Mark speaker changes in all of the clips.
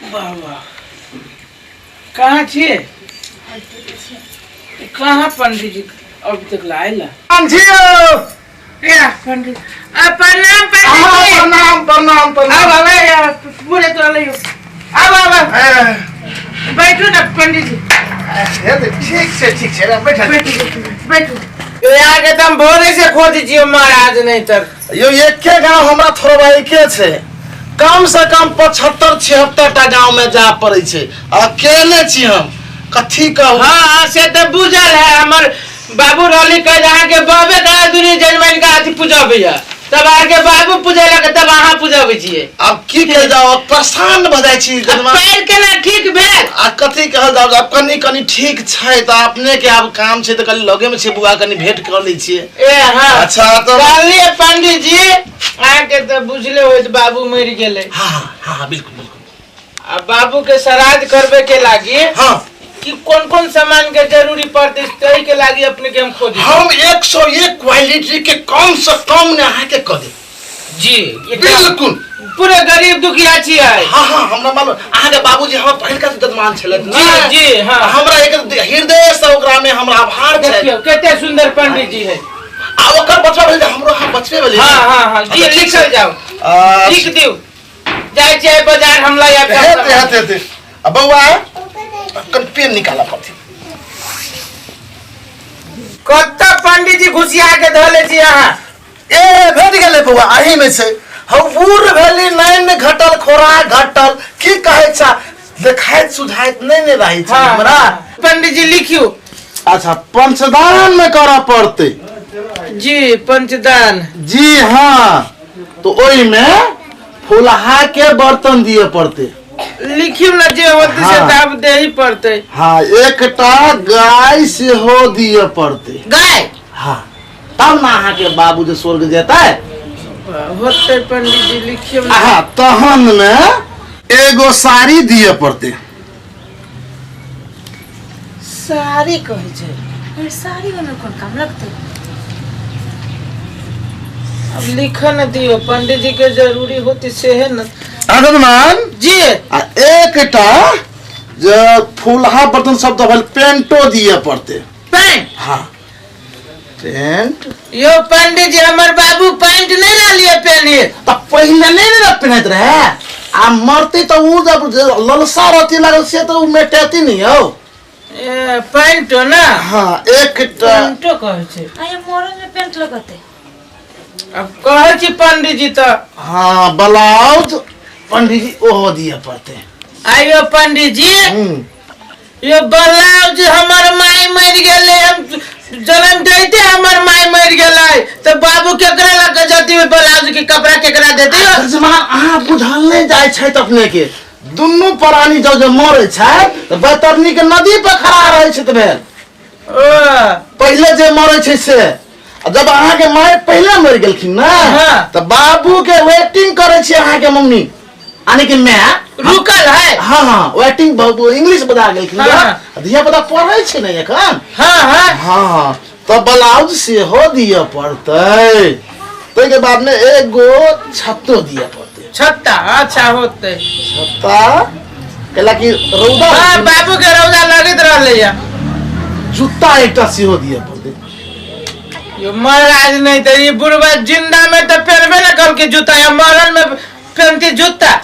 Speaker 1: वाह वाह, कहाँ छियै? कहाँ पंडित जी अभी तक लाए ला? या पंडित आ, प्रणाम पंडित जी।
Speaker 2: प्रणाम प्रणाम प्रणाम।
Speaker 1: आब आब यार, पूरे तोरा लइयो। आब आब आब। बैठू ना पंडित जी।
Speaker 2: ठीक छै, ठीक छै, बैठ।
Speaker 1: बैठू बैठू बैठू। यहाँ के तुम भोरे से खोज जियो महाराज, नहीं तर
Speaker 2: यो एके गांव हमरा थोड़बा एके छै, कम से कम 75 76 टा गांव में जा पड़े छै, अकेले छी हम, कथी कहू।
Speaker 1: हाँ हाँ, से तो बुझल है। हमर बाबू रहली कह अहाँ के बाबे का दुनिया जनमन का अथी पूजबे है, तब अहाँ के बाबू पूजेलक तब अहाँ पूजबै छियै।
Speaker 2: आब की कह जाओ, परेशान भऽ जाइ छी।
Speaker 1: आ
Speaker 2: जनमा
Speaker 1: पैर केना ठीक भेल?
Speaker 2: आ कथी कहल जाओ, आब कनि कनि ठीक छै तऽ अपने के आब काम छै तऽ कनि लगे में छै बुआ, कनि भेंट कर लै छियै।
Speaker 1: ए हाँ।
Speaker 2: अच्छा तऽ
Speaker 1: कहलियै पंडित जी, अहाँ के तऽ बुझले होइत बाबू मरि गेलै।
Speaker 2: हाँ हाँ हाँ हाँ, बिल्कुल बिल्कुल।
Speaker 1: आ बाबू के श्राद्ध करबे के लागी कि कौन कौन सामान के जरूरी पड़ते, तही के लागी अपने के हम खोजी।
Speaker 2: हम 101 क्वालिटी के कम से कम ने अहाँ के कह देब।
Speaker 1: जी।
Speaker 2: बिल्कुल।
Speaker 1: पूरे गरीब दुखिया छियै।
Speaker 2: हाँ हाँ, हमरा मालूम, अहाँ के बाबूजी हमर पहिलका जजमान छलथि ने।
Speaker 1: जी जी हाँ।
Speaker 2: हमरा एक हृदय से ओकरा में हमरा आभार छै।
Speaker 1: देखियौ कते सुंदर पंडित जी है।
Speaker 2: आ ओकर बचवा भेल, हमरो अहाँ बचबे भेलै।
Speaker 1: हाँ हाँ हाँ जी।
Speaker 2: अच्छा, ठीक
Speaker 1: लिखल
Speaker 2: छै।
Speaker 1: जाओ। लिख दियौ, जाइ छियै बाजार हम लऽ आयब।
Speaker 2: हेते हेते हेते। आ बौआ, कनि पेन निकालऽ पड़तै।
Speaker 1: कतऽ पंडित जी घुसिया के धऽ लै छी अहाँ?
Speaker 2: ए भेट गेलै बौआ, अही में छै। हम बूढ़ भेली, नैन घटल, खोराक घटल, की कहै छा, देखाइत सुझाइत नहि ने रहै छै हमरा।
Speaker 1: पंडित जी लिखियौ।
Speaker 2: अच्छा, पंचदान में करऽ पड़तै।
Speaker 1: जी, पंचदान।
Speaker 2: जी हाँ, तो ओहिमे फुलहा के बर्तन दिए पड़तै।
Speaker 1: लिखियौ ने जे होतै से।
Speaker 2: हाँ।
Speaker 1: तऽ आब देही पड़तै।
Speaker 2: हाँ, एकटा गाय सेहो दिए पड़तै।
Speaker 1: गाय?
Speaker 2: हाँ, तब ने अहाँके बाबू जे स्वर्ग जेतै।
Speaker 1: होतै पंडित जी, लिखियौ ने।
Speaker 2: हाँ, तहन मे एगो साड़ी दिए पड़तै।
Speaker 1: साड़ी कहै छै?
Speaker 3: अरे, साड़ी में कोन काम लगतै?
Speaker 1: अब लिख न दियौ पंडित जी के, जरूरी होती सेहे न।
Speaker 2: हनुमान
Speaker 1: जी।
Speaker 2: आ एकटा जे फुलहा बर्तन सब तऽ भेल, पेंटो दिए पड़तै।
Speaker 1: पैंट?
Speaker 2: हाँ, पेंट।
Speaker 1: यो पंडित जी, हमर बाबू पैंट नहीं रहलिए पहनिए।
Speaker 2: तऽ पहिले नहि ने पहिनैत रहै, आ मरतै तऽ उ जब जे ललसा रहती लागल से तऽ उ मेटेती नहीं हौ।
Speaker 1: ए, पैंटो ना?
Speaker 2: हाँ, एकटा
Speaker 1: पैंटो कहै छै?
Speaker 3: आ ये मरल में पेंट लगतै?
Speaker 1: अब कहै छी पंडित जी तऽ।
Speaker 2: हाँ, ब्लाउज पंडित जी ओहो दिए पड़तै।
Speaker 1: आइयो पंडित जी। यो ब्लाउज, हमर माय मरि गेलै, हम जन्म दैते हमर माय मरि गेलै, तऽ बाबू केकरा लऽ के जती? ब्लाउज के कपड़ा केकरा देते?
Speaker 2: जमा अहाँ बुझल नहि जाइ छै अपने के, दुनू प्राणी जब जब मरै छै तऽ बैतरनी के नदी पर खड़ा रहै छै, तऽ भेल
Speaker 1: ओ
Speaker 2: पहिले जे मरै छै से। आ जब अहाँके माय पहिले मरि गेलखिन ने, तऽ बाबू के वेटिंग करै छै अहाँके मम्मी, यानी कि माय।
Speaker 1: रुकल है।
Speaker 2: हाँ हाँ, वेटिंग इंग्लिश बता गेलखिन। धिया पुता पढ़ै छै ने एखन।
Speaker 1: हाँ हाँ
Speaker 2: हाँ, तऽ ब्लाउज सेहो दिअ पड़तै, ताहिके बादमे एगो छत्तो दिअ पड़तै।
Speaker 1: छत्ता, अच्छा होतै।
Speaker 2: छत्ता कैला कि रौदा।
Speaker 1: हाँ, बाबू के रौदा लगैत रहलै या।
Speaker 2: जूता एकटा सेहो दिअ पड़तै।
Speaker 1: यो महाराज, नहीं तो ये बुढ़वा जिंदा में तो पहनबे ना कल के जूता, या मरल में पहनती जूता?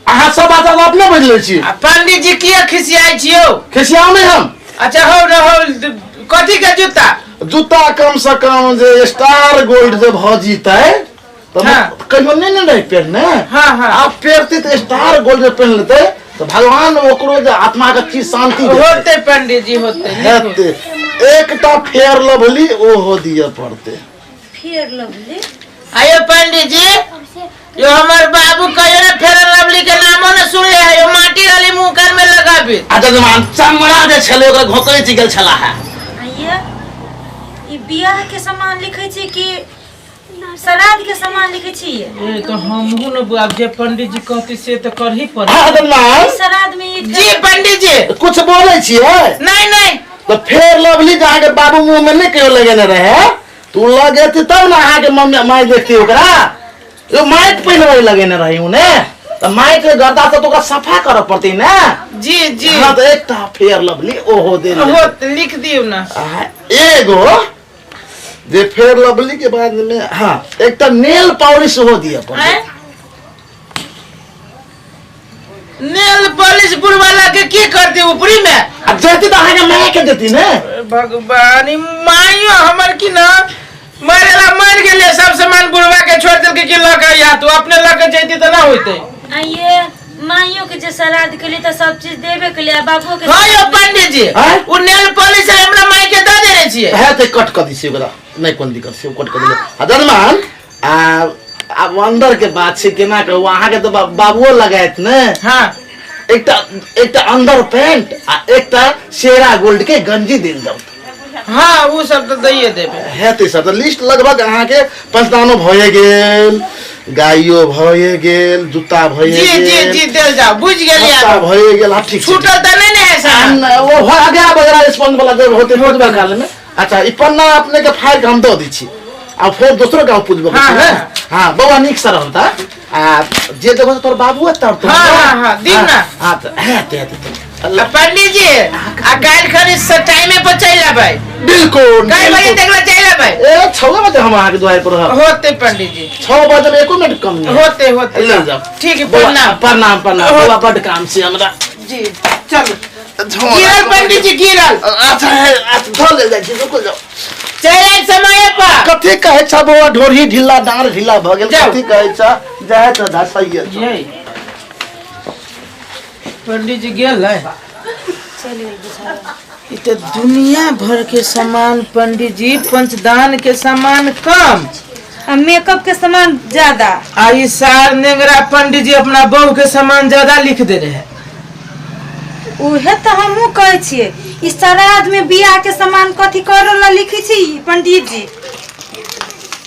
Speaker 2: अहाँ सब बात आब अपने बुझि लै छी।
Speaker 1: आ पंडित जी किया खिसियाई छियो?
Speaker 2: खिसियाउ नहि हम।
Speaker 1: अच्छा हो न हो, कथी के जूता?
Speaker 2: जूता कम से कम जे स्टार गोल्ड जे भऽ जीतै तऽ कहियो नहि ने रहै पहिरने।
Speaker 1: हाँ, हाँ।
Speaker 2: आब पहिरतै तऽ स्टार गोल्ड जे पहिन लेतै तऽ भगवान ओकरो जे आत्मा के चीज शांति देतै।
Speaker 1: होते पंडित जी, होते, लिखू।
Speaker 2: हेतै। एकटा फेयर लवली ओहो दिअ पड़तै।
Speaker 3: Fair lovely?
Speaker 1: आयो पंडित जी, यो हमर बाबू कहियो ने फेयर लवली के नामो ने सुनले है। यो माटी वाली मुंह कान में लगाबी।
Speaker 2: आ जजमान चमड़ा जे छलै ओकरा घोकैच गेल छला है।
Speaker 3: आइए, ई बियाह के सामान लिखै छी कि श्राद्ध के सामान लिखै छी?
Speaker 1: ए तो हमहू न बुआ, जे पंडित जी कहती से तो करही पड़े।
Speaker 2: हाँ जजमान।
Speaker 3: श्राद्ध में ई
Speaker 1: जी पंडित जी।
Speaker 2: कुछ बोलै छियै?
Speaker 1: नहीं नहीं।
Speaker 2: तऽ फेर लवली जे अहाँके बाबू मुँह में नहि कहियो लगेने रहै, तू लगेती तब ने अहाँके मम्मी माय देखती ओकरा। यो माइक पहिनबै लगेने रही उने। तऽ माटि के गर्दा से तऽ ओकरा सफा करऽ पड़तै ने।
Speaker 1: जी जी।
Speaker 2: हाँ, तऽ एकटा फेयर लवली ओहो देल
Speaker 1: हो
Speaker 2: जेतै।
Speaker 1: लिख दियौ ने।
Speaker 2: आ, एगो जे फेयर लवली के बाद में, हाँ, एकटा नेल पॉलिश सेहो दिअ पड़तै।
Speaker 1: आँय? नेल पॉलिश बुढ़वा के की करती ऊपरी में?
Speaker 2: आ देती तऽ अहाँके माय के देती ने।
Speaker 1: भगवान, ई माइयो हमर की ना मरेला मर गेलै, सब सामान बुढ़वा के छोड़ देलकै कि लऽ के या तू अपने लऽ के जैती तऽ ना होइतै।
Speaker 3: आइए माइयो के जे श्राद्ध के लिए तऽ सब चीज देबे के लिए आ बाबुओ के।
Speaker 1: हाँ यौ पंडित जी,
Speaker 2: आँय?
Speaker 1: ओ नेल पॉलिश हमरा माय के दऽ देने छियै।
Speaker 2: है तऽ कट कऽ दै छियै ओकरा, नहि कोन दिक्कत छै, ओ कट कऽ देबै। आ जजमान, आ आब अंदर के बात छै, केना कहू, अहाँके तऽ बाबुओ लगायत ने।
Speaker 1: हाँ।
Speaker 2: एकटा एकटा अंदर पैंट आ एकटा शेरा गोल्ड के गंजी देल जाउ।
Speaker 1: हाँ, वो सब तो दैये देबे।
Speaker 2: हेतै सर, तऽ लिस्ट लगभग अहाँके पंचदानो भए गेल, गाइयो भए गेल, जूता भए
Speaker 1: जी जी।
Speaker 2: गेल।
Speaker 1: जी, देल जाओ, बुझ गेलियै।
Speaker 2: सस्ता भए गेल। हाँ, ठीक छै।
Speaker 1: छूटल तऽ नहि ने है सामान?
Speaker 2: ओ हो गया बगरा स्पंज वाला जे होते होतबा काल में। अच्छा, ई पन्ना अपने के फाड़ के हम दऽ दै छी आ फेर दोसरो गाँव पूजबो के
Speaker 1: हाँ,
Speaker 2: छै ने।
Speaker 1: हाँ।
Speaker 2: हाँ बौआ, नीक से रहता आ जे देखो तोर बाबू तर तो।
Speaker 1: हाँ, हाँ, हाँ, दिम ना।
Speaker 2: हाँ, तऽ हेतै हेतै
Speaker 1: आ पंडित जी, आ काल्हि खनी से टाइमे पर चलि आबै।
Speaker 2: बिल्कुल।
Speaker 1: कई बजे
Speaker 2: बिल्कुल।
Speaker 1: तक चलि आबै?
Speaker 2: ए, 6 बजे हम अहाँके दुआरि पर रहब।
Speaker 1: होते पंडित जी।
Speaker 2: 6 बजे में एको मिनट कम नहीं।
Speaker 1: होते होते।
Speaker 2: ले जाओ।
Speaker 1: ठीक है।
Speaker 2: बौआ,
Speaker 1: प्रणाम।
Speaker 2: प्रणाम प्रणाम बौआ, बड काम छै हमरा।
Speaker 1: जी, चलू। गिरल पंडित जी, गिरल।
Speaker 2: अच्छा है, अच्छा धऽ लेल जाइ छी, रुकल जाओ।
Speaker 1: चलि आयल समय पर।
Speaker 2: कथी कहै छ बौआ, ढोरी ढीला डाँड़ ढीला भऽ गेल।
Speaker 1: जाउ।
Speaker 2: कथी कहै छ, जाय तऽ धसैये छौ।
Speaker 1: ये पंडित जी गेल है।
Speaker 3: चलि गेल बुझाइए।
Speaker 1: ई तऽ दुनिया भर के सामान पंडित जी, पंचदान के सामान कम
Speaker 3: आ मेकअप के सामान ज्यादा।
Speaker 1: आ ई सार नेंगरा पंडित जी अपना बहू के सामान ज्यादा लिख दे रहे।
Speaker 3: उहे तऽ हमहूँ कहै छियै, ई श्राद्ध में बियाह के सामान कथी करे ला लिखै छी ई पंडित जी?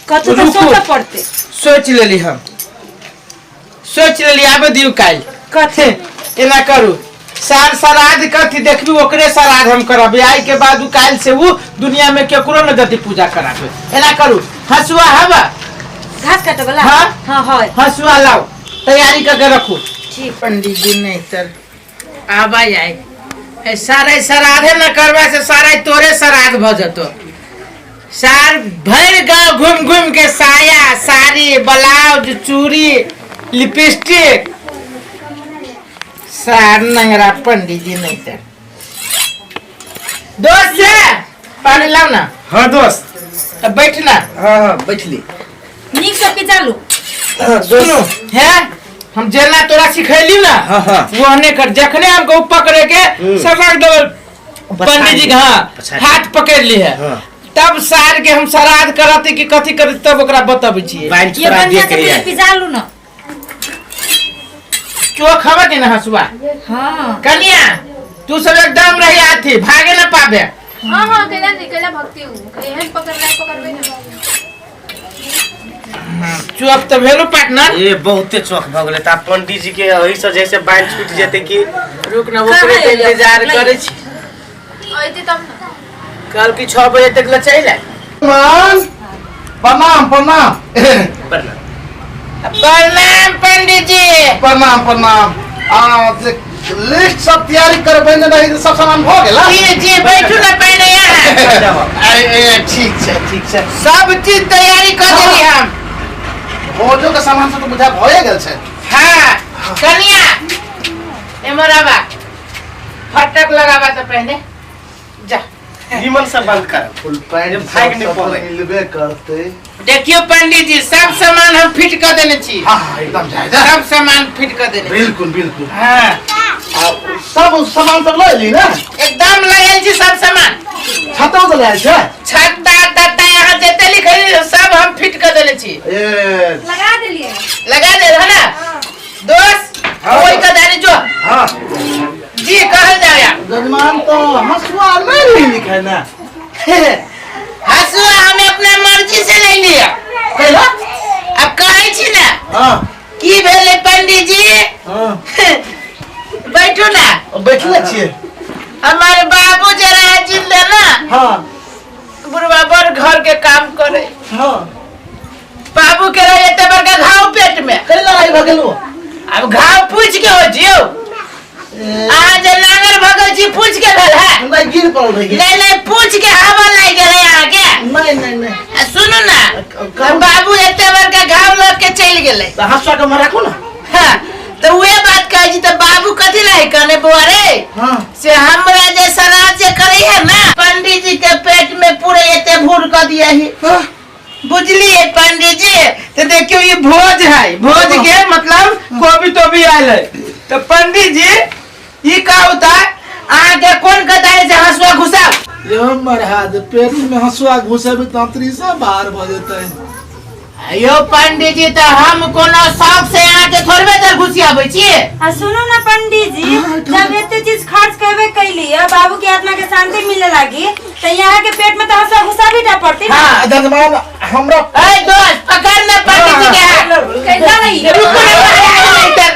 Speaker 3: कथी तऽ
Speaker 1: रुकू।
Speaker 3: सोचऽ पड़तै।
Speaker 1: सोच लेली हम, सोच लेली, आबे दियौ काल्हि।
Speaker 3: कथी?
Speaker 1: एना करू, सार श्राद्ध कथी देखबी, ओकरे श्राद्ध हम करब आइ के बाद। उ काल्हि से उ दुनिया में केकरो न जति पूजा कराबे। एना करू, हसुआ हवा?
Speaker 3: घास काटे वाला?
Speaker 1: हाँ।
Speaker 3: हाँ है।
Speaker 1: हसुआ लाओ, तैयारी करके रखू।
Speaker 3: ठीक।
Speaker 1: पंडित जी नहीं तर आबा आइ ए सारे श्राद्धे न करबा से सारे तोरे श्राद्ध भ जतो। सार भरि गाँव घूम घूम के साया, साड़ी, ब्लाउज, चूड़ी, लिपस्टिक, सार नंगरा पंडित जी नहीं तर। दोस्त से पानी लाओ ना।
Speaker 4: हाँ दोस्त।
Speaker 1: अब बैठ ना।
Speaker 4: हाँ हाँ, बैठली।
Speaker 3: नीक से पिचालू।
Speaker 1: सुनो है, हम जेना तोरा सिखैली ना,
Speaker 4: हाँ, हाँ।
Speaker 1: वो कर। जखने हमको पकड़े के सबक देबल पंडित जी के, हाँ,
Speaker 4: पछाड़ी।
Speaker 1: हाथ पकड़ ली है।
Speaker 4: हाँ।
Speaker 1: तब सार के हम श्राद्ध करते कि कथी करते, तब ओकरा बतबै छियै।
Speaker 4: बाइन
Speaker 3: ये
Speaker 4: छोड़ा
Speaker 3: बढ़िया
Speaker 4: दे
Speaker 3: से
Speaker 4: के
Speaker 3: पहिले पिचालू ना।
Speaker 1: चोख हवा के ना हसुआ?
Speaker 3: हाँ।
Speaker 1: कनिया, तू सब एकदम रही आथी, भागे ना पाबे।
Speaker 5: हाँ हाँ, कैला नहीं कैला भक्ति हूँ, एहन पकड़ला पकड़बे ना।
Speaker 1: चोख तऽ भेलो पार्टनर।
Speaker 4: ए, बहुते चौक भऽ गेलै तऽ पंडित जी के एहि से जैसे बाइन छूट जेतै कि।
Speaker 1: रुक ना, ओकरे
Speaker 3: कहाँ
Speaker 1: तऽ इंतजार
Speaker 3: एलियै?
Speaker 1: करै छी।
Speaker 5: अइते तब ना।
Speaker 1: कल की 6 बजे तक ले चलि आय।
Speaker 2: प्रणाम प्रणाम प्रणाम।
Speaker 4: प्रणाम।
Speaker 1: प्रणाम पंडित जी।
Speaker 2: प्रणाम प्रणाम। आ जे लिस्ट सब तैयारी करबे ने रही, सब सामान भऽ गेल?
Speaker 1: जी जी, बैठू ना पहले यहाँ।
Speaker 2: ए, ठीक छै, ठीक छै।
Speaker 1: सब चीज तैयारी कर देली हम।
Speaker 2: भोजो के सामान सब तऽ बुझा भए गेल छै।
Speaker 1: हाँ, कनिया एमर आबा, फटक लगाबा तऽ पहले जा।
Speaker 4: निमन से बंद कर।
Speaker 2: फुल पैंट
Speaker 4: भागि नहि
Speaker 2: सब
Speaker 4: पबै।
Speaker 2: मिलबे करतै।
Speaker 1: देखियो पंडित जी, सब सामान हम फिट कर देने छी।
Speaker 2: हाँ हाँ, एकदम जायदा।
Speaker 1: सब सामान फिट कर देने छी।
Speaker 2: बिल्कुल बिल्कुल।
Speaker 1: हाँ।
Speaker 2: आ सब सामान सब लऽ एली ने?
Speaker 1: एकदम लगल छी सब सामान।
Speaker 2: छतो तऽ लऽ आयल छै?
Speaker 1: छत्ता तत्ता यहाँ जते लिखल सब हम फिट कर देने छी।
Speaker 2: ए।
Speaker 5: लगा देलिए।
Speaker 1: लगा दे है ना दोस्त? ओहि का दानी जो।
Speaker 2: हाँ।
Speaker 1: जी, कहल जाए यार।
Speaker 2: जजमान, तो हसुआ नहीं रही लिखे ना?
Speaker 1: हसुआ हमें अपना मर्जी से ले लिया।
Speaker 2: कैला?
Speaker 1: अब कहै छी ना।
Speaker 2: हाँ।
Speaker 1: की भेलै पंडित जी?
Speaker 2: हाँ।
Speaker 1: बैठू ना।
Speaker 2: बैठले छियै।
Speaker 1: हमारे बाबू जरा जिंदा ना।
Speaker 2: हाँ।
Speaker 1: बुढ़वा बड़ घर के काम करे।
Speaker 2: हाँ।
Speaker 1: बाबू के रहे एते बड़का घाव पेट में।
Speaker 2: कैला लड़ाई भऽ गेल?
Speaker 1: अब घाव पूछ के हो जियो। अहाँ जे नांगर भगल छी पूछ के भेल है?
Speaker 2: नहीं, गिर पड़ल रही।
Speaker 1: नहीं नहीं, पूछ के हवा लागि गेलै अहाँके।
Speaker 2: नहीं नहीं नहीं।
Speaker 1: आ सुनू ना, बाबू एते बड़का घाव लऽ के चलि गेलै।
Speaker 2: तऽ हँसुआ के राखू ना।
Speaker 1: हाँ, तऽ उहे बात कहै छी, तऽ बाबू कथी लए कहने बौआ रे?
Speaker 2: हाँ।
Speaker 1: से हमरा जे श्राद्ध जे करै है ना, पंडित जी के पेट में पूरे एते भूर कऽ दिया ही।
Speaker 2: हाँ।
Speaker 1: बुझलिए पंडित जी? तो देखियो ये भोज है, भोज के मतलब कोबी तोबी आयल है। तो पंडित जी ई का होता है, अहाँ के कोन कतार से हंसुआ घुसा?
Speaker 2: यो मरहाज, पेट में हंसुआ घुसेबी तऽ अंतरी सब बाहर भऽ जेतै।
Speaker 1: यो पंडित जी, तो हम कोनो शौक से अहाँ के थोड़बे देर घुसियाबै छियै।
Speaker 3: आ सुनू ना पंडित जी, जब एते चीज खर्च करबे कैली आ बाबू के आत्मा के शांति मिले लागी, तो यहाँ के पेट में तो हंसुआ घुसा भी टा पड़ती ना।
Speaker 1: हाँ।
Speaker 2: जजमान हमरा
Speaker 1: ए दोस्त, पकड़ ना पंडित जी के हाथ।
Speaker 3: कैला नहीं।
Speaker 1: रुको ना, महाराज, इधर।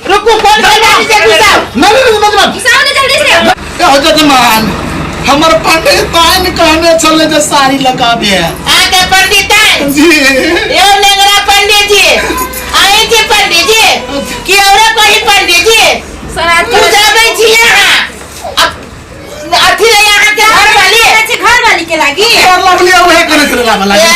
Speaker 1: रुको, कौन कतार से घुसाओ?
Speaker 2: नहीं नहीं नहीं, जजमान।
Speaker 5: घुसाओ ना जल्दी से।
Speaker 2: ए हो जजमान, हमर पंडित ताइन कहने छलै जे साड़ी लगाबे।
Speaker 1: अहाँ के पंडित ताइन?
Speaker 2: जी।
Speaker 1: यो नेंगरा पंडित जी, आए जी पंडित जी, कि औरो कही पंडित जी?
Speaker 5: श्राद्ध
Speaker 1: घुसाबै छी अहाँ। अब अथी ले अहाँ के घर वाली।
Speaker 3: घर वाली के लागी।
Speaker 2: कर लगलियै उहे करै छलै लाबऽ लागी।